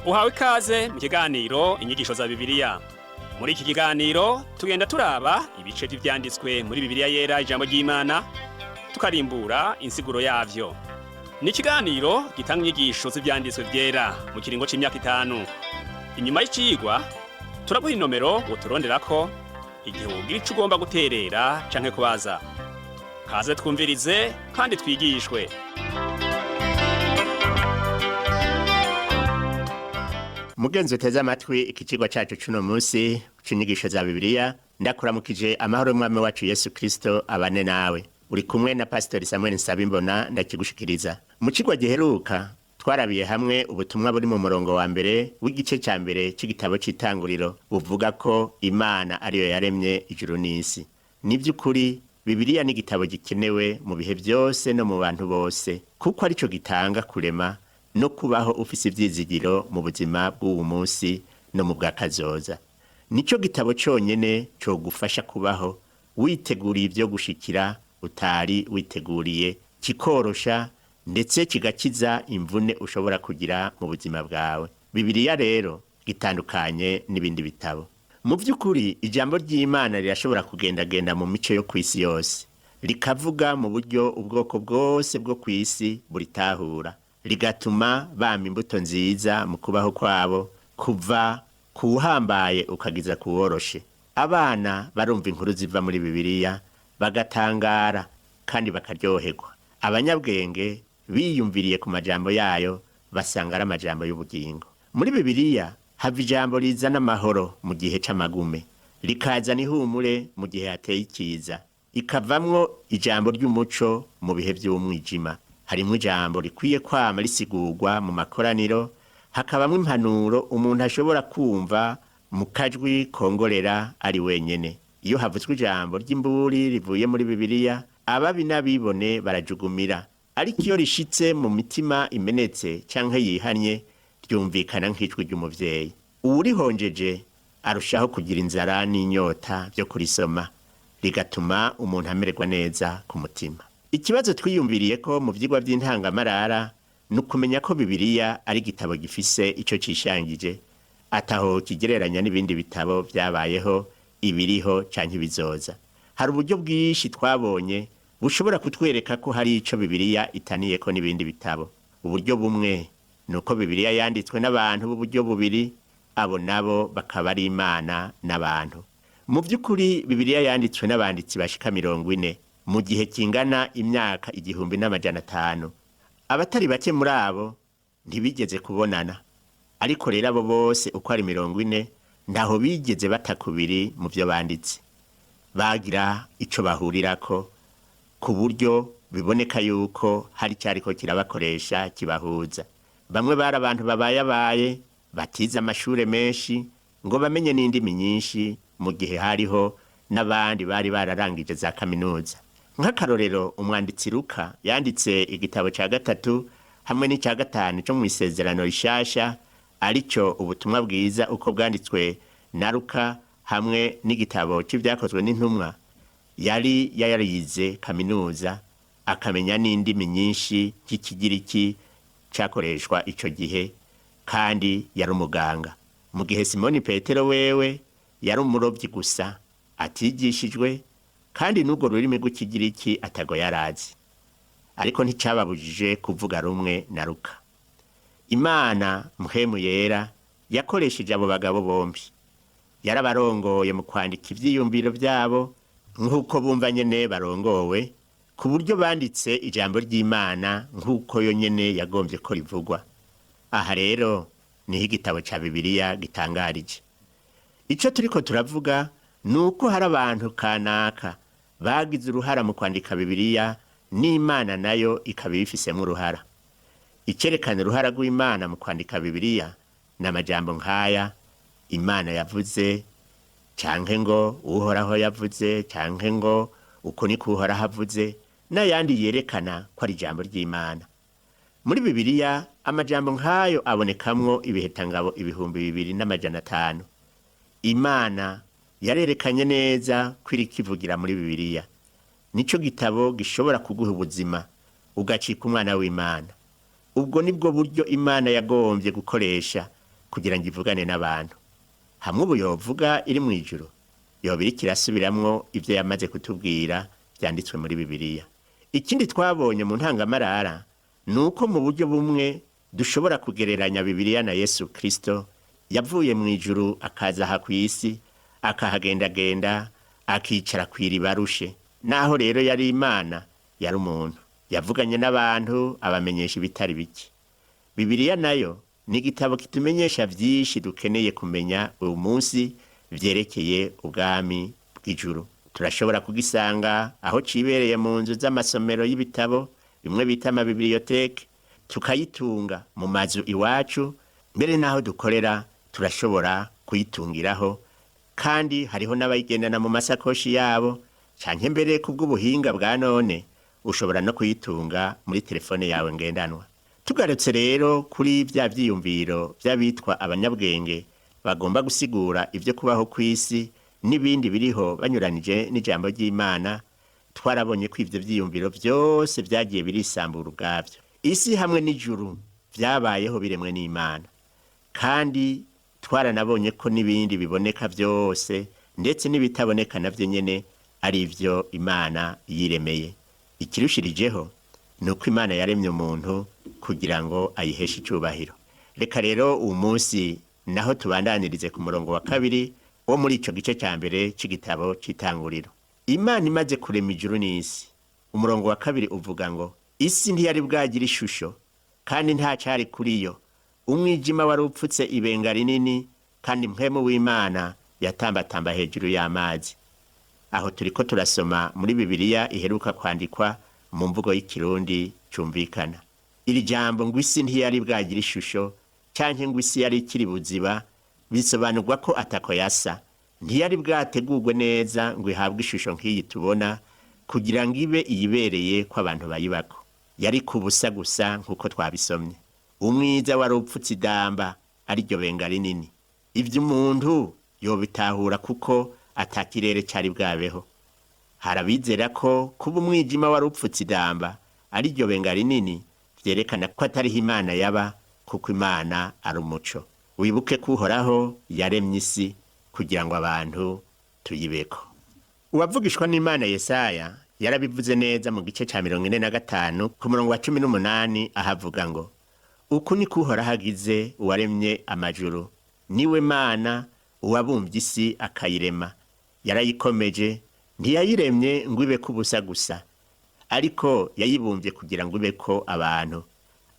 Uhawe ikaze mu kiganiro Inyigisho za Bibiliya. Muri iki kiganiro tugenda turaba ibice by'ivyanditswe muri Bibiliya Yera, ijambo ry'Imana, tukarimbura insiguro yavyo. Ni ikiganiro gitanga inyigisho z'ivyanditswe vyera mu kiringo c'imyaka 5. Inyuma y'icigwa turaguha inomero woturonderako igihe wogira ico ugomba guterera canke kubaza. Kaze twumvirize kandi twigishwe. Mugenzi uteze amatwi iki cigwa cacu c'uno munsi c'inyigisho za Bibiliya, ndakuramukije amahoro y'Umwami wacu Yesu Kristo abane nawe. Uri kumwe na Pastori Samuel Nsabimbona ndakigushikiriza. Mu cigwa giheruka twarabiye hamwe ubutumwa buri mu murongo wa mbere w'igice ca mbere c'igitabo c'Itanguriro, buvuga ko Imana ariyo yaremye ijuru n'isi. Ni vy'ukuri Bibiliya ni igitabo gikenewe mu bihe vyose no mu bantu bose, kuko arico gitanga kurema no kubaho ufise ivyizigiro mu buzima bw'uwu munsi no mu bwa kazoza. Nico gitabo conyene cogufasha kubaho witeguriye ivyo gushikira utari witeguriye, kikorosha ndetse kigakiza imvune ushobora kugira mu buzima bwawe. Bibiliya rero gitandukanye n'ibindi bitabo. Mu vy'ukuri ijambo ry'Imana rirashobora kugendagenda mu mico yo kw'isi yose, rikavuga mu buryo ubwoko bwose bwo kw'isi buritahura, rigatuma bama imbuto nziza mu kubaho kwabo, kuva kuwuhambaye ukagiza kuworoshe. Abana barumva inkuru ziva muri Bibiliya bagatangara kandi bakaryoherwa. Abanyabwenge biyumviriye ku majambo yayo basanga ari amajambo y'ubugingo. Muri Bibiliya hava ijambo rizana amahoro mu gihe c'amagume, rikazana ihumure mu gihe hateye ikiza, ikavamwo ijambo ry'umuco mu bihe vy'umwijima. Harimwo ijambo rikwiye kwama risigurwa mu makoraniro, hakabamwo impanuro umuntu ashobora kumva mu kajwi kongorera ari wenyene. Iyo havuzwe ijambo ry'imburi rivuye muri Bibiliya, ababi n'abibone barajugumira, ariko iyo rishitse mu mitima imenetse canke yihanye, ryumvikana nk'ijwi ry'umuvyeyi. Uwurihonjeje arushaho kugira inzara n'inyota vyo kurisoma, rigatuma umuntu amererwa neza ku mutima. Ikibazo twiyumviriye ko mu vyigwa vy'intangamarara ni ukumenya ko Bibiliya ari igitabo gifise ico cishangije, ataho kigereranya n'ibindi bitabo vyabayeho, ibiriho canke ibizoza. Hari uburyo bwinshi twabonye bushobora kutwereka ko hari ico Bibiliya itaniyeko n'ibindi bitabo. Uburyo bumwe ni uko Bibiliya yanditswe n'abantu b'uburyo bubiri, abo nabo bakaba ari Imana n'abantu. Mu vy'ukuri Bibiliya yanditswe n'abanditsi bashika 40 mu gihe kingana imyaka 1500. Abatari bake muri abo ntibigeze kubonana, ariko rero abo bose uko ari 40 ntaho bigeze batakubiri mu vyo banditse. Bagira ico bahurirako ku buryo biboneka yuko hari icariko kirabakoresha kibahuza. Bamwe bari abantu babayabaye batize amashure menshi ngo bamenye n'indimi nyinshi, mu gihe hariho n'abandi bari bararangije za kaminuza. Nk'akarorero, umwanditsi Luka yanditse igitabo ca gatatu hamwe n'icya gatanu co mw'Isezerano Rishasha, arico Ubutumwa Bwiza uko bwanditswe na Luka, hamwe n'igitabo c'Ivyakozwe n'Intumwa, yari yarize kaminuza akamenya n'indimi nyinshi nk'Ikigiriki cakoreshwa ico gihe, kandi yari umuganga. Mu gihe Simoni Petero wewe yari umurovyi gusa atigishijwe, kandi n'urwo rurimi rw'Ikigiriki atago yarazi, ariko nticababujije kuvuga rumwe na Luka. Imana Mpwemu Yera yakoresheje abo bagabo bombi, yarabarongoye mu kwandika ivyiyumviro vyabo nk'uko bumva nyene barongowe, ku buryo banditse ijambo ry'Imana nk'uko yo nyene yagombye ko rivugwa. Aha rero niho igitabo ca Bibiliya gitangarije. Ico turiko turavuga ni uko hari abantu kanaka bagize uruhara mu kwandika Bibiliya, n'Imana nayo ikaba ibifisemwo uruhara. Icerekana uruhara rw'Imana mu kwandika Bibiliya ni amajambo nk'aya: Imana yavuze, canke ngo Uhoraho yavuze, canke ngo uko niko Uhoraho avuze, n'ayandi yerekana ko ari ijambo ry'Imana. Muri Bibiliya amajambo nk'ayo abonekamwo ibihetangabo 2500. Imana yarerekanye neza ko iriko ivugira muri Bibiliya. Nico gitabo gishobora kuguha ubuzima ugacika umwana w'Imana. Ubwo nibwo buryo Imana yagombye gukoresha. kugira ngo ivugane n'abantu. Hamwe ubu yovuga iri mu ijuru, yoba iriko irasubiramwo ivyo yamaze kutubwira vyanditswe muri Bibiliya. Ikindi twabonye mu ntangamarara ni uko mu buryo bumwe dushobora kugereranya Bibiliya na Yesu Kristo yavuye mu ijuru akaza aha kw'isi, akahagendagenda, akicara kw'iriba rushe. Naho rero yari Imana, yari umuntu. Yavuganye n'abantu abamenyesha ibitari bike. Bibiliya nayo ni igitabo kitumenyesha vyinshi dukeneye kumenya uyu munsi vyerekeye ubwami bw'ijuru. Turashobora kugisanga aho cibereye mu nzu z'amasomero y'ibitabo, bimwe bita amabibiliyoteke, tukayitunga mu mazu iwacu, mbere n'aho dukorera turashobora kuyitungiraho, kandi hariho n'abayigendana mu masakoshi yabo, canke mbere kubw'ubuhinga bwa none ushobora no kuyitunga muri telefone yawe ngendanwa. Tugarutse rero kuri vya vyiyumviro vy'abitwa abanyabwenge bagomba gusigura ivyo kubaho kw'isi n'ibindi biriho banyuranije n'ijambo ry'Imana, twarabonye ko ivyo vyiyumviro vyose vyagiye birisambura ubwavyo. Isi hamwe n'ijuru vyabayeho biremwe n'Imana, kandi twaranabonye ko n'ibindi biboneka vyose ndetse n'ibitaboneka navyo nyene ari ivyo Imana yiremeye. Ikirushirijeho ni uko Imana yaremye umuntu kugira ngo ayiheshe icubahiro. Reka rero uwu munsi naho tubandanirize ku murongo wa kabiri wo muri ico gice ca mbere c'igitabo c'itanguriro. Imana imaze kurema ijuru n'isi, umurongo wa kabiri uvuga ngo isi ntiyari bwagira ishusho kandi nta cari kuri yo, umwijima wari upfutse ibenga rinini, kandi mpwemu w'Imana yatambatamba hejuru y'amazi. Aho turiko turasoma muri Bibiliya iheruka kwandikwa mu mvugo y'ikirundi cumvikana. Iri jambo ngo isi ntiyari bwagira ishusho canke ngo isi yari ikiri buziba, bisobanurwa ko atako yasa, ntiyari bwategurwe neza ngo ihabwe ishusho nk'iyi tubona, kugira ngo ibe iyibereye ko abantu bayibako. Yari ku busa gusa nk'uko twabisomye. Umwiza wari upfutse idamba ariryo benga rinini. Ivyo umuntu yobitahura kuko ata kirere cari bwabeho. Hari abizera ko kuba umwijima wari upfutse idamba ariryo benga rinini vyerekana ko atariho Imana yaba, kuko Imana ari umuco. Wibuke ko Uhoraho yaremye isi kugira ngo abantu tuyibeko. Uwavugishwa n'Imana Yesaya yarabivuze neza mu gice ca 45 ku murongo wa 18, ahavuga ngo uku niko Uhoraho agize uwaremye amajuru, niwe Mana, uwabumvye isi akayirema. Yarayikomeje, ntiyayiremye ngo ibeko ubusa gusa, ariko yayibumvye kugira ngo ibeko abantu.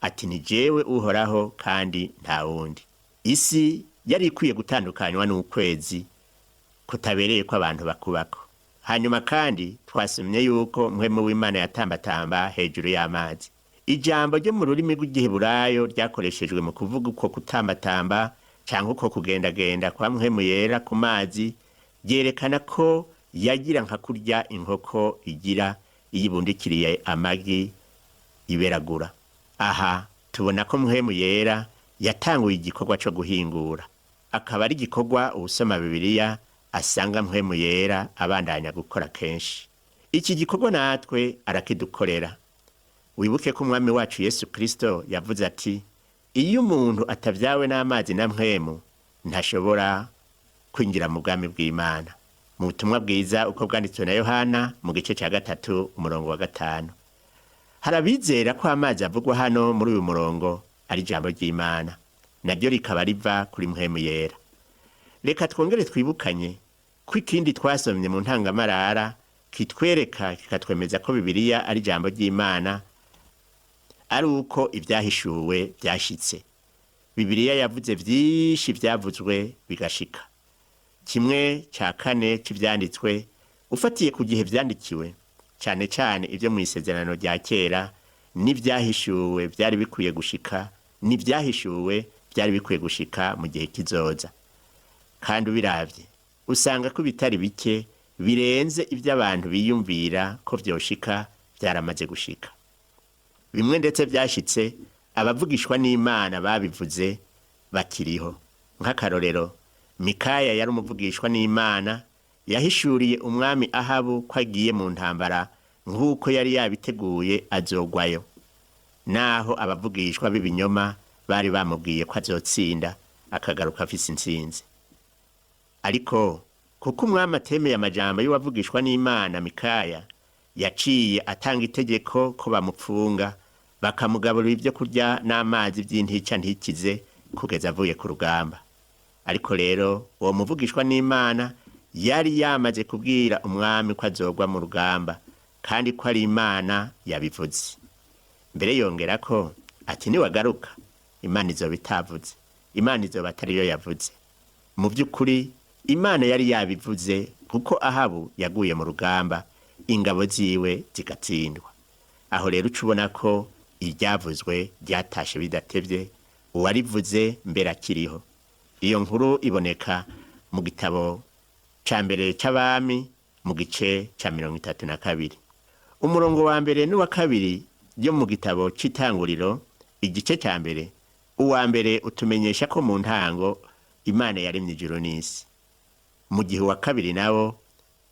Ati ni jewe Uhoraho kandi nta wundi. Isi yari ikwiye gutandukanywa n'ukwezi kutabereye ko abantu bakubako. Hanyuma kandi twasomye yuko mpwemu w'Imana yatambatamba hejuru y'amazi. Ijambo ryo mu rurimi rw'igiheburayo ryakoreshejwe mu kuvuga uko kutambatamba canke uko kugendagenda kwa mpwemu yera ku mazi, ryerekana ko yagira nka kurya inkoko igira iyo ibundikiriye amagi iberagura. Aha tubona ko mpwemu yera yatanguye igikorwa co guhingura, akaba ari igikorwa uwusoma Bibiliya asanga mpwemu yera abandanya gukora kenshi. Iki gikorwa natwe arakidukorera. Wibuke ko umwami wacu Yesu Kristo yavuze ati iyo umuntu atavyawe n'amazi na mpwemu ntashobora kwinjira mu bwami bw'Imana. Mu butumwa bwiza uko bwanditswe na Yohana mu gice ca 3 umurongo wa 5. Hari abizera ko amazi avugwa hano muri uyu murongo ari ijambo ry'Imana, naryo rikaba riva kuri mpwemu yera. Reka twongere twibukanye ko ikindi twasomye mu ntangamarara kitwereka kikatwemeza ko Bibiliya ari ijambo ry'Imana ari uko ibyahishuwe byashitse. Bibiliya yavuze vyinshi vyavuzwe bigashika. Kimwe ca kane c'ivyanditswe ufatiye ku gihe vyandikiwe, cane cane ivyo mu isezerano rya kera, n'ivyahishuwe vyari bikwiye gushika, n'ivyahishuwe vyari bikwiye gushika mu gihe kizoza. Kandi ubiravye usanga ko ibitari bike birenze ivyo abantu biyumvira ko vyoshika vyaramaze gushika. Bimwe ndetse vyashitse abavugishwa n'Imana babivuze bakiriho. Nk'akarorero, Mikaya yari umuvugishwa n'Imana, yahishuriye umwami Ahabu ko agiye mu ntambara nk'uko yari yabiteguye azogwayo. Naho abavugishwa b'ibinyoma bari bamubwiye ko azotsinda, akagaruka afise intsinzi. Ariko kuko umwami atemeye amajambo y'uwavugishwa n'Imana Mikaya, yaciye atanga itegeko ko bamupfunga, bakamugaburira ibyo kurya n'amazi by'intica ntikize kugeza avuye ku rugamba. Ariko rero uwo muvugishwa n'Imana yari yamaze kubwira umwami ko azogwa mu rugamba, kandi ko ari Imana yabivuze. Mbere yongera ko ati niwagaruka Imana izoba itavuze, Imana izoba atariyo yavuze. Mu by'ukuri Imana yari yabivuze, kuko Ahabu yaguye mu rugamba, ingabo ziwe zigatsindwa. Aho rero uca ubona ko iryavuzwe ryatashe bidatevye, uwarivuze mbere akiriho. Iyo nkuru iboneka mu gitabo ca mbere c'Abami mu gice ca 32. Umurongo wa mbere n'uwa kabiri yo mu gitabo c'Itanguriro igice ca mbere, uwa mbere utumenyesha ko mu ntango Imana yaremye ijuru n'isi, mu gihe uwa kabiri nawo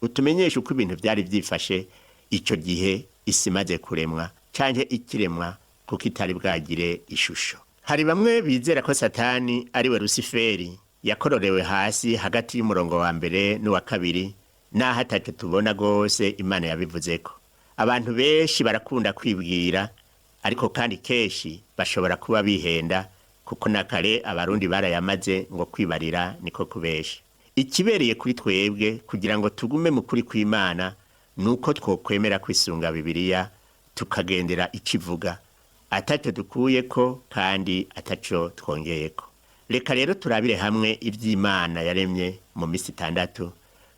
utumenyesha uko ibintu vyari vyifashe ico gihe isi imaze kuremwa canke ikiremwa, kuko itari bwagire ishusho. Hari bamwe bizera ko Satani ariwe Rusiferi yakororewe hasi hagati y'umurongo wa mbere n'uwa kabiri, naho ataco tubona gose Imana yabivuzeko. Abantu benshi barakunda kwibwira, ariko kandi kenshi bashobora kuba bihenda, kuko na kare Abarundi barayamaze ngo kwibarira niko kubesha. Ikibereye kuri twebwe kugira ngo tugume mu kuri kw'Imana nuko twokwemera kwisunga Bibiliya, tukagendera ikivuga ataco dukuyeko kandi ataco twongeyeko. Reka rero turabire hamwe ivy'Imana yaremye mu misi 6,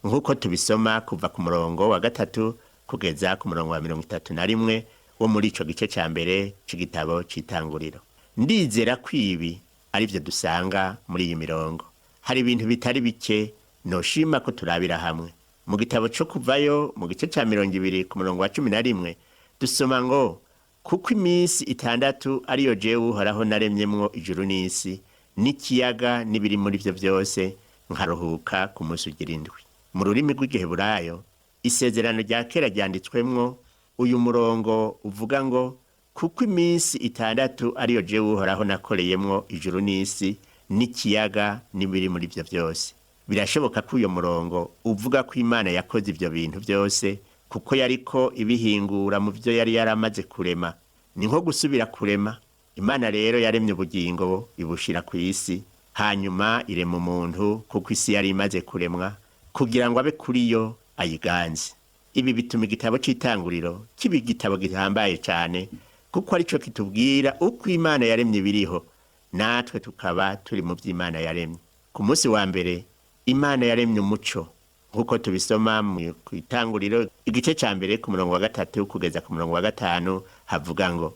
nk'uko tubisoma kuva ku murongo wa 3 kugeza ku murongo wa 31 wo muri ico gice ca mbere c'igitabo c'Itanguriro. Ndizera ko ibi arivyo dusanga muri iyi mirongo. Hari ibintu bitari bike noshima ko turabira hamwe. Mu gitabo co Kuvayo mu gice ca 20 ku murongo wa 11 dusoma ngo: kuko iminsi 6 ariyo jewe Uhoraho naremyemwo ijuru n'isi n'ikiyaga n'ibiri muri vyo vyose, nkaruhuka ku munsi ugira indwi. Mu rurimi rw'Igiheburayo isezerano rya kera ryanditswemwo uyu murongo uvuga ngo: kuko iminsi 6 ariyo jewe Uhoraho nakoreyemwo ijuru n'isi n'ikiyaga n'ibiri muri vyo vyose. Birashoboka ko uyo murongo uvuga ko Imana yakoze ivyo bintu vyose, kuko yariko ibihingura mu vyo yari yaramaze kurema. Ni nko gusubira kurema. Imana rero yaremye ubugingo ibushira ku isi, hanyuma irema umuntu, kuko isi yari imaze kuremwa, kugira ngo abe kuri yo ayiganze. Ibi bituma igitabo c'Itanguriro kiba igitabo gihambaye cane, kuko arico kitubwira uko Imana yaremye ibiriho, natwe tukaba turi mu vy'Imana yaremye. Ku munsi wa mbere Imana yaremye umuco, nk'uko tubisoma mu Itanguriro igice ca mbere ku murongo wa 3 kugeza ku murongo wa 5, havuga ngo: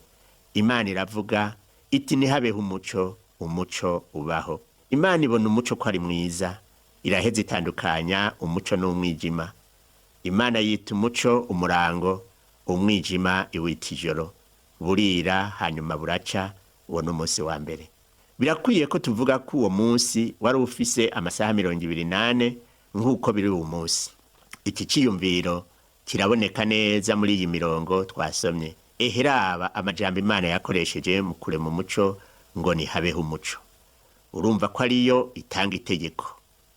Imana iravuga iti ntihabeho umuco, umuco ubaho. Imana ibona umuco ko ari mwiza, iraheza itandukanya umuco n'umwijima. Imana yita umuco umurango, umwijima iwita ijoro. Burira hanyuma buraca. Uwo ni umunsi wa mbere. Birakwiye ko tuvuga ko uwo munsi wari ufise amasaha 24 nk'uko biri uwu munsi. Iki ciyumviro kiraboneka neza muri iyi mirongo twasomye. Eheraba amajambo Imana yakoresheje mu kurema umuco ngo ntihabeho umuco. Urumva ko ariyo itanga itegeko,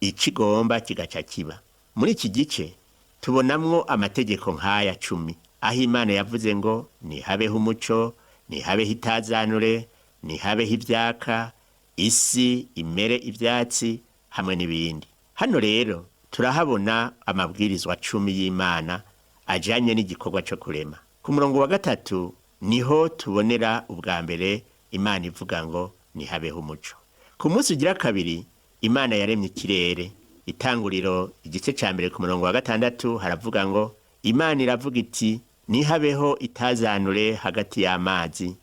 ikigomba kigaca kiba. Muri iki gice tubonamwo amategeko nk'aya 10, aho Imana yavuze ngo ntihabeho umuco, ntihabeho itazanure, ntihabeho ivyaka, isi imere ivyatsi, hamwe n'ibindi. Hano rero turahabona amabwirizwa 10 y'Imana ajanye n'igikorwa co kurema. Ku murongo wa 3 niho tubonera ubwa mbere Imana ivuga ngo ntihabeho umuco. Ku munsi ugira kabiri Imana yaremye ikirere. Itanguriro igice ca mbere ku murongo wa 6 haravuga ngo: Imana iravuga iti ntihabeho itazanure hagati y'amazi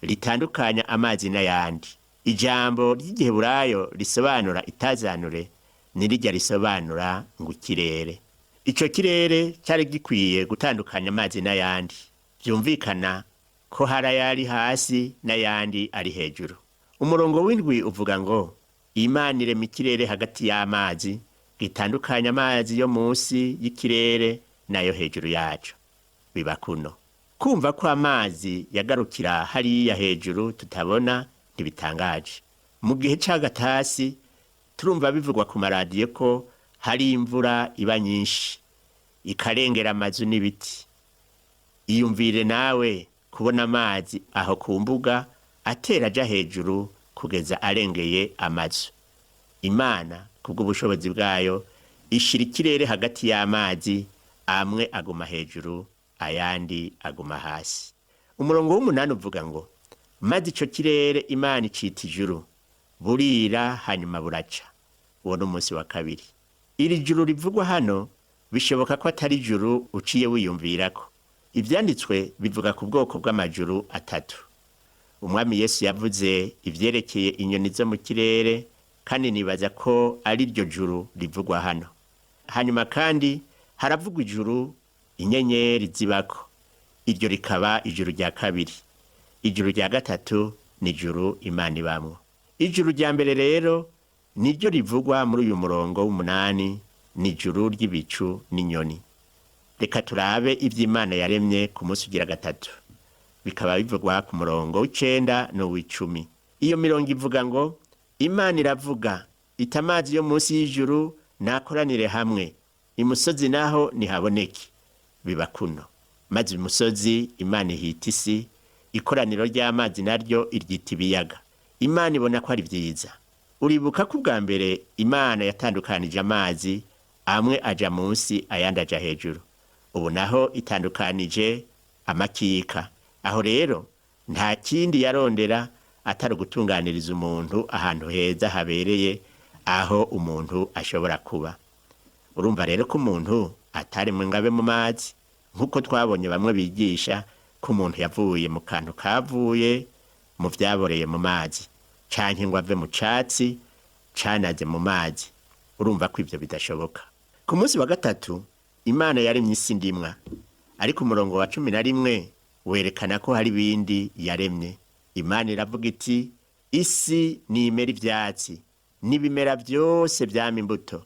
ritandukanya amazi n'ayandi. Ijambo ry'Igiheburayo risobanura itazanure nirirya risobanura ngo ikirere. Ico kirere cari gikwiye gutandukanya amazi n'ayandi. Vyumvikana ko hari ayari hasi n'ayandi ari hejuru. Umurongo w'indwi uvuga ngo Imana irema ikirere hagati y'amazi gitandukanya amazi yo munsi y'ikirere nayo hejuru yaco. Biba kuno. Kumva ko amazi yagarukira hariya hejuru tutabona ntibitangaje. Mu gihe c'agatasi turumva bivugwa ku maradiyo ko hari imvura iba nyinshi ikarengera amazu n'ibiti. Iyumvire nawe kubona amazi aho ku mbuga atera aja hejuru kugeza arengeye amazu. Imana kubw'ubushobozi bwayo ishira ikirere hagati y'amazi, amwe aguma hejuru ayandi aguma hasi. Umurongo w'umunani uvuga ngo maze ico kirere Imana icita ijuru, burira hanyuma buraca. Uwo ni umunsi wa kabiri. Iri juru rivugwa hano bishoboka ko atari ijuru uciye wiyumvirako. Ivyanditswe bivuga ku bwoko bw'amajuru atatu. Umwami Yesu yavuze ivyerekeye inyoni zo mu kirere, kandi nibaza ko ari ryo juru rivugwa hano. Hanyuma kandi haravugwa ijuru inyenyeri zibako, iryo rikaba ijuru rya kabiri. Ijuru rya gatatu ni ijuru Imana ibamwo. Ijuru rya mbere rero niryo rivugwa muri uyu murongo w'umunani, ni ijuru ry'ibicu n'inyoni. Reka turabe ivy'Imana yaremye ku munsi ugira gatatu, bikaba bivugwa ku murongo w'icenda n'uw'icumi. Iyo mirongo ivuga ngo Imana iravuga iti amazi yo munsi y'ijuru nakoranire hamwe, imusozi naho nihaboneke. Biba kuno. Maze imusozi Imana ihita isi, ikoraniro ry'amazi naryo iryita ibiyaga. Imana ibona ko ari vyiza. Uribuka ko ubwa mbere Imana yatandukanije amazi, amwe aja munsi ayandi aja hejuru. Ubu naho itandukanije amakika. Aho rero nta kindi yarondera atari ugutunganiriza umuntu ahantu heza habereye aho umuntu ashobora kuba. Urumva rero ko umuntu ataremwe ngo abe mu mazi, nk'uko twabonye bamwe bigisha ko umuntu yavuye mu kantu kavuye mu vyaboreye mu mazi, canke ngo ave mu catsi canaze mu mazi. Urumva ko ivyo bidashoboka. Ku munsi wa gatatu Imana yaremye isi ndimwa, ariko umurongo wa 11 werekana ko hari ibindi yaremye. Imana iravuga iti isi nimera ivyatsi n'ibimera vyose vyama imbuto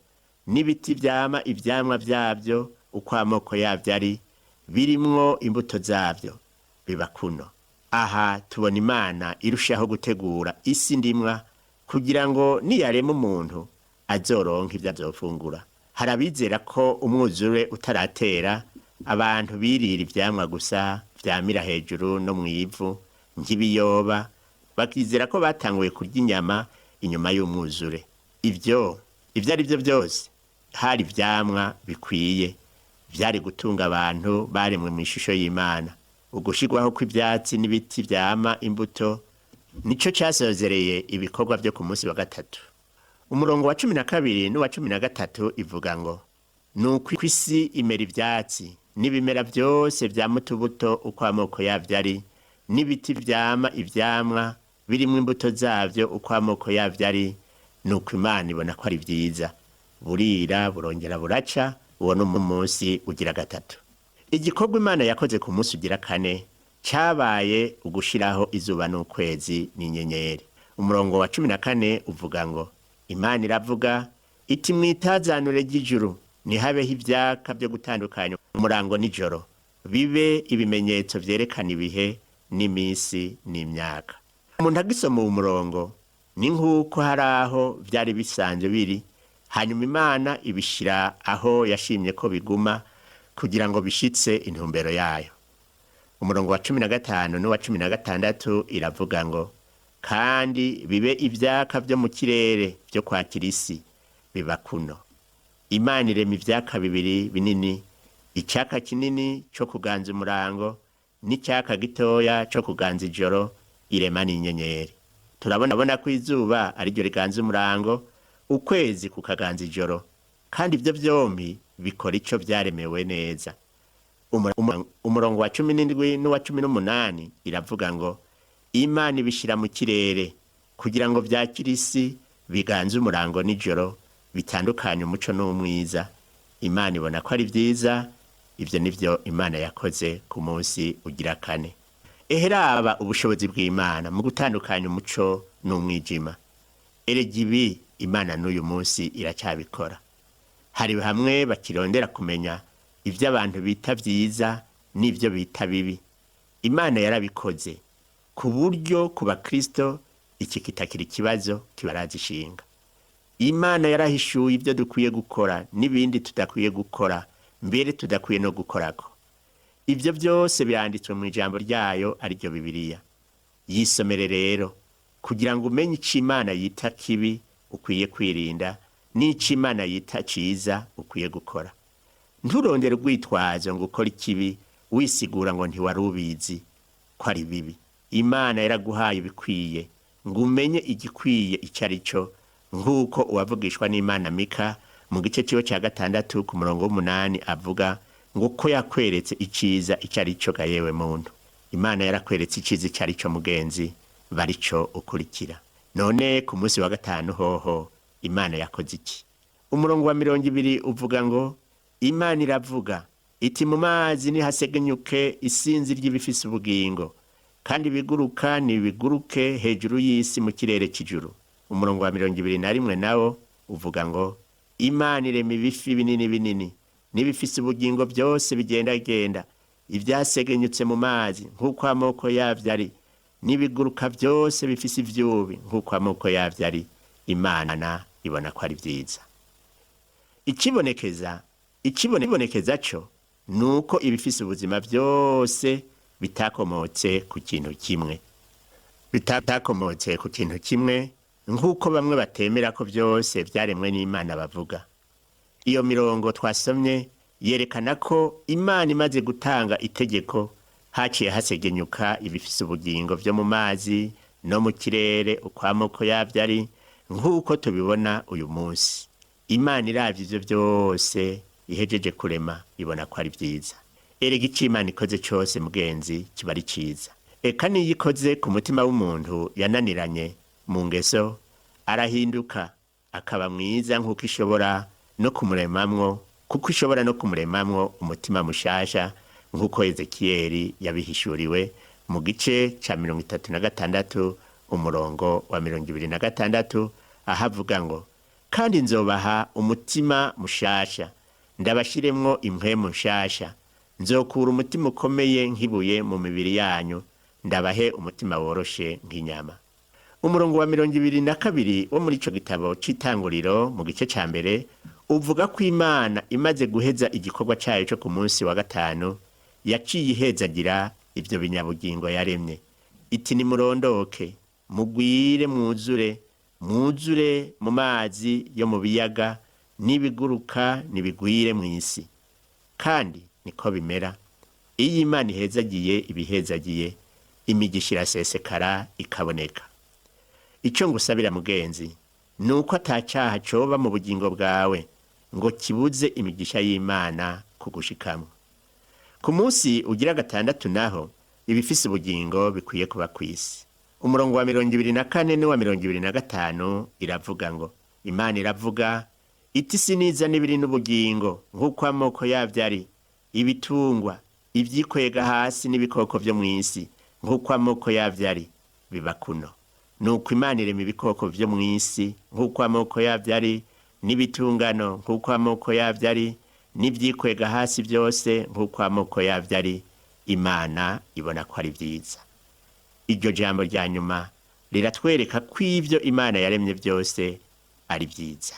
n'ibiti vyama ivyamwa vyavyo uko amoko yavyo ari, birimwo imbuto zavyo. Biba kuno. Aha tubona Imana irushaho gutegura isi ndimwa kugira ngo niyarema umuntu azoronke ivyo azofungura. Hari abizera ko umwuzure utaratera abantu birira ivyamwa gusa vyamira hejuru no mw'ivu nk'ibiyoba, bakizera ko batanguye kurya inyama inyuma y'umwuzure. Ivyo ari vyo vyose hari ivyamwa bikwiye vyari gutunga abantu baremwe mu ishusho y'Imana. Ugushirwaho kw'ivyatsi n'ibiti vyama imbuto nico casozereye ibikorwa vyo ku munsi wa gatatu. Umurongo wa 12 n'uwa 13 ivuga ngo nuko isi imera ivyatsi n'ibimera vyose vyama utubuto uko amoko yavyo ari, n'ibiti vyama ivyamwa birimwo imbuto zavyo uko amoko yavyo ari. Nuko Imana ibona ko ari vyiza. Burira burongera buraca. Uwo ni umunsi ugira gatatu. Igikorwa Imana yakoze ku munsi ugira kane cabaye ugushiraho izuba n'ukwezi n'inyenyeri. Umurongo wa 14 uvuga ngo Imana iravuga iti mwitazanure ry'ijuru ntihabeho ivyaka vyo gutandukanya umurango n'ijoro, bibe ibimenyetso vyerekana ibihe n'imisi n'imyaka. Umuntu agisoma uwo murongo ni nk'uko hari aho vyari bisanzwe biri, hanyuma Imana ibishira aho yashimye ko biguma kugira ngo bishitse intumbero yayo. Umurongo wa 15 n'uwa 16 iravuga ngo kandi bibe ivyaka vyo mu kirere vyo kwakira isi. Biba kuno. Imana irema ivyaka bibiri binini, icaka kinini co kuganza umurango n'icaka gitoya co kuganza ijoro, irema n'inyenyeri. Turabona ko izuba ariryo riganza umurango, ukwezi kukaganza ijoro, kandi ivyo vyompi bikora ico vyaremewe neza. Umurongo wa 17 n'uwa 18 iravuga ngo Imana ibishira mu kirere kugira ngo vyakire isi, biganze umurango n'ijoro, bitandukanye umuco n'umwiza. Imana ibona ko ari vyiza. Ivyo nivyo Imana yakoze ku munsi ugira kane. Eheraba ubushobozi bw'Imana mu gutandukanya umuco n'umwijima. Erega ibi Imana n'uyu munsi iracyabikora. Hari hamwe bakirondera kumenya ivyo abantu bita vyiza n'ivyo bita bibi. Imana yarabikoze ku buryo ku bakristo Iki kitakiri ikibazo kibarazishinga. Imana yarahishuye ibyo dukwiye gukora n'ibindi tudakwiye gukora, mbere tudakwiye no gukorako. Ibyo byose biranditswe mu ijambo ryayo, ariryo Bibiliya. Yisomere rero kugira ngo umenye icyo Imana yita kibi ukwiye kwirinda n'icyo Imana yita ciza ukwiye gukora. Nturondere urwitwazo ngo ukore ikibi wisigura ngo ntiwari ubizi ko ari bibi. Imana yaraguhaye ibikwiye ngo umenye igikwiye icyo ari cyo, nk'uko uwavugishwa n'Imana Mika mu gice cyiwe cya 6 ku murongo w'8 avuga ngo ko yakweretse icyiza icyo ari cyo. Ga yewe muntu, Imana yarakweretse icyiza icyo ari cyo, mugenzi, barico ukurikira. None ku munsi wa gatanu hoho Imana yakoze iki? Umurongo wa 20 uvuga ngo: Imana iravuga iti: mu mazi nihasegenyuke isinzi ry'ibifise ubugingo, kandi ibiguruka nibiguruke hejuru y'isi mu kirere cy'ijuru. Umurongo wa 21 nawo uvuga ngo: Imana irema ibifi binini binini n'ibifise ubugingo byose bigendagenda, ibyasegenyutse mu mazi nk'uko amoko yavyo ari, n'ibiguruka byose bifise ivyubi nk'uko amoko yavyo ari. Imana ibona ko ari vyiza. Ikibonekeza co nuko ibifise ubuzima byose bitakomotse ku kintu kimwe, bitakomotse ku kintu kimwe, nk'uko bamwe batemera ko byose byaremwe n'Imana bavuga. Iyo mirongo twasomye yerekana ko Imana imaze gutanga itegeko haciye hasegenyuka ibifise ubugingo byo mu mazi no mu kirere uko amoko yavyo ari, nk'uko tubibona uyu munsi. Imana iravye ivyo byose ihejeje kurema ibona ko ari vyiza. Erega icyo Imana ikoze cyose, mugenzi, kiba ari ciza. Eka niyo ikoze ku mutima w'umuntu yananiranye mu ngeso, arahinduka akaba mwiza, nk'uko ishobora no kumuremamwo, kuko ishobora no kumuremamwo umutima mushasha, nk'uko Ezekiyeli yabihishuriwe mu gice ca 36 umurongo wa 26, aho avuga ngo: kandi nzobaha umutima mushasha, ndabashiremwo impwemu nshasha, nzokura umutima ukomeye nk'ibuye mu mibiri yanyu, ndabahe umutima woroshe nk'inyama. Umurongo wa 22 wo muri ico gitabo c'Itanguriro mu gice ca 1 uvuga ko Imana imaze guheza igikorwa cayo co ku munsi wa gatanu yaciye ihezagira ivyo binyabugingo yaremye, iti: nimurondoke, mugwire, mwuzure, mwuzure mu mazi yo mu biyaga, n'ibiguruka nibigwire mu isi. Kandi niko bimera iyo Imana ihezagiye ibihezagiye, imigisha irasesekara ikaboneka. Icyo ngusabira, mugenzi, ni uko atacaha coba mu bugingo bwawe ngo kibuze imigisha y'Imana kugushikamwo. Ku munsi ugira gatandatu naho ibifise ubugingo bikwiye kuba ku isi. Umurongo wa 24 n'uwa 25 iravuga ngo: Imana iravuga iti: siniza n'ibiri n'ubugingo nk'uko amoko yavyo ari, ibitungwa, ibyikwega hasi n'ibikoko vyo mu isi nk'uko amoko yavyo ari, biba kuno. Nuko Imana irema ibikoko vyo mu isi nk'uko amoko yavyo ari, n'ibitungano nk'uko amoko yavyo ari, n'ivyikwega hasi byose nk'uko amoko yavyo ari. Imana ibona ko ari vyiza. Iryo jambo rya nyuma riratwereka ko ivyo Imana yaremye byose ari vyiza.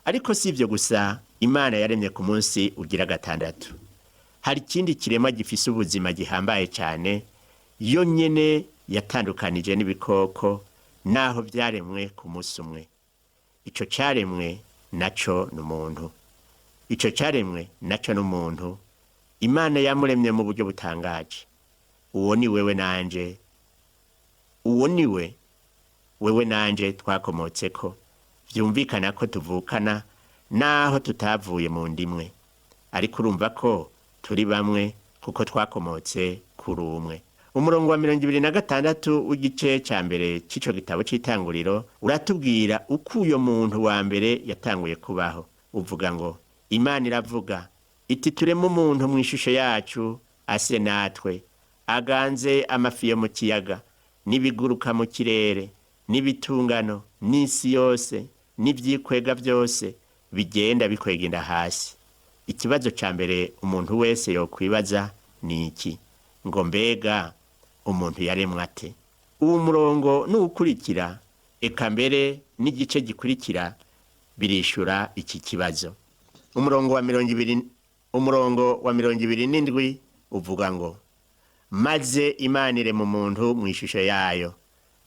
Ariko si ivyo gusa Imana yaremye ku munsi ugira gatandatu. Hari ikindi kiremwa gifise ubuzima gihambaye cyane, yo nyene yatandukanije n'ibikoko naho vyaremwe ku munsi umwe. Ico caremwe naco n'umuntu. Ico caremwe naco n'umuntu. Imana yamuremye mu buryo butangaje. Uwo ni wewe nanje. Uwo ni we wewe nanje twakomotseko. Vyumvikana ko tuvukana naho tutavuye mu ndimwe, ariko urumva ko turi bamwe kuko twakomotse kuri umwe. Umurongo wa 26 w'igice ca 1 c'ico gitabo c'Itanguriro uratubwira uko uyo muntu wa mbere yatanguye kubaho. Uvuga ngo: Imana iravuga iti: tureme umuntu mu ishusho yacu, ase natwe, aganze amafi yo mu kiyaga, n'ibiguruka mu kirere, n'ibitungano, n'isi yose, n'ivyikwega byose bigenda bikwegenda hasi. Ikibazo ca mbere umuntu wese yokwibaza ni iki ngo: mbega umuntu yaremwe ate? Uwo murongo n'uwukurikira, eka mbere n'igice gikurikira, birishura iki kibazo. Umurongo wa 27 uvuga ngo: "Maze Imana irema umuntu mu ishusho yayo,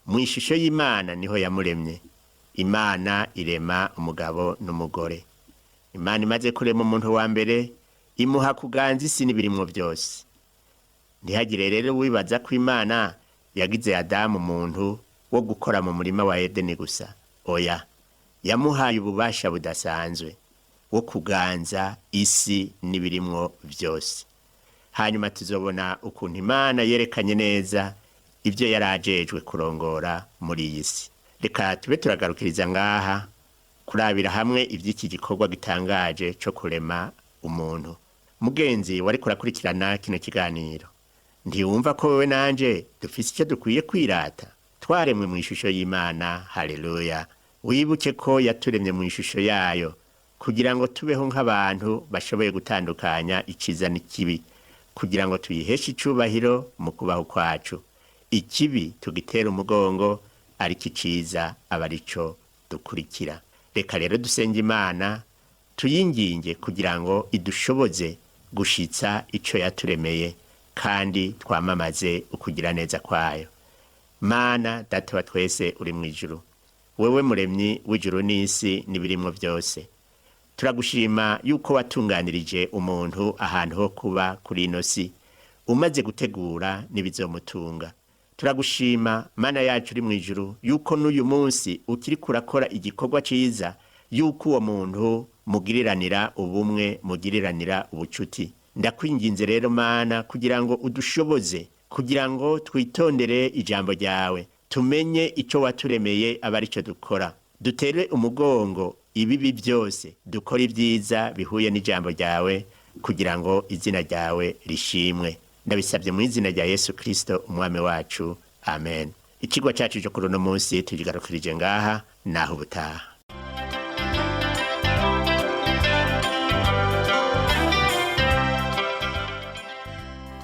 mu ishusho y'Imana niho yamuremye, Imana irema umugabo n'umugore." Imana imaze kurema umuntu wa mbere, imuha kuganza isi n'ibirimwo byose. Ntihagire rero wibaza ko Imana yagize Adamu umuntu wo gukora mu murima wa Edeni gusa. Oya, yamuhaye ububasha budasanzwe wo kuganza isi n'ibirimwo byose. Hanyuma tuzobona ukuntu Imana yerekanye neza ibyo yari ajejwe kurongora muri iyi si. Reka tube turagarukiriza ngaha kurabira hamwe iby'iki gikorwa gitangaje cyo kurema umuntu. Mugenzi wari kurakurikirana kino kiganiro, ntiwumva ko wowe nanje dufise icyo dukwiye kwirata? Twaremwe mu ishusho y'Imana. Haleluya! Wibuke ko yaturemye mu ishusho yayo kugira ngo tubeho nk'abantu bashoboye gutandukanya iciza n'ikibi, kugira ngo tuyiheshe icubahiro mu kubaho kwacu. Ikibi tugitera umugongo, ariko iciza aba arico dukurikira. Reka rero dusenge Imana, tuyinginge kugira ngo idushoboze gushitsa ico yaturemeye, kandi twamamaze ukugira neza kwayo. Mana Data wa twese uri mu ijuru, wewe muremyi w'ijuru n'isi n'ibirimwo byose, turagushima yuko watunganirije umuntu ahantu ho kuba kuri ino si, umaze gutegura n'ibizomutunga. Turagushima, Mana yacu uri mu ijuru, yuko n'uyu munsi ukiri kurakora igikorwa ciza, yuko uwo muntu mugiriranira ubumwe, mugiriranira ubucuti. Ndakwinginze rero, Mana, kugira ngo udushoboze, kugira ngo twitondere ijambo ryawe, tumenye ico waturemeye aba arico dukora, dutere umugongo ibibi byose, dukora ibyiza bihuye n'ijambo ryawe, kugira ngo izina ryawe rishimwe. Ndabisabye mu izina rya Yesu Kristo umwami wacu, amen. Ikigwa cyacu cyo kuri uno munsi tukigarukirije ngaha, naho ubutaha.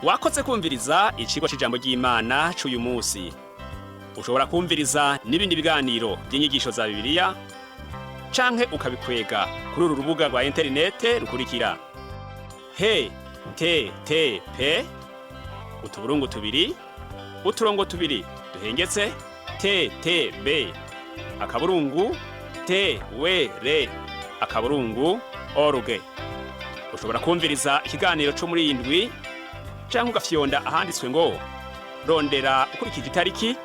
Wakoze kumviriza icigwa c'ijambo ry'Imana c'uyu munsi. Ushobora kumviriza n'ibindi biganiro by'inyigisho za Bibiliya canke ukabikwega kuri uru rubuga rwa interinete rukurikira: http://ttb.twr.org. Ushobora kumviriza ikiganiro co muri iyi ndwi canke ugafyonda ahanditswe ngo "rondera ukurikije itariki",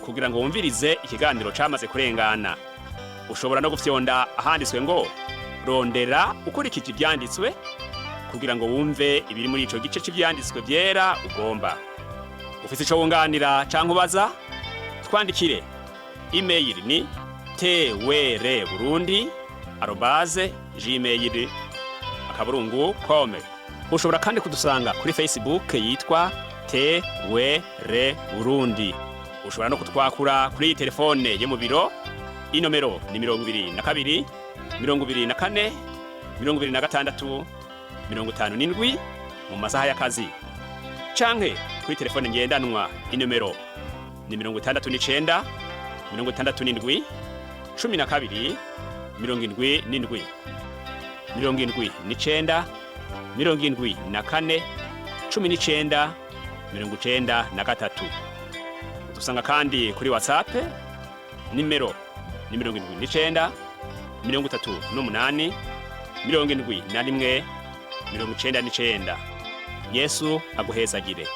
kugira ngo wumvirize ikiganiro camaze kurengana. Ushobora no gufyonda ahanditswe ngo "rondera ukurikije ivyanditswe", kugira ngo wumve ibiri muri ico gice c'ivyanditswe vyera ugomba. Ufise ico wunganira canke ubaza, twandikire. Email ni twrburundi@gmail.com. Ushobora kandi kudusanga kuri Facebook yitwa TWR Burundi. Ushobora no kutwakura kuri iyi telefone yo mu biro. Inomero ni 22 24 26 57 mu masaha y'akazi, canke kuri telefone ngendanwa, inomero ni 69 67 12 77, 79 74 19 93. Dusanga kandi kuri WhatsApp, nimero ni 79 38 71 99. Yesu aguhezagire.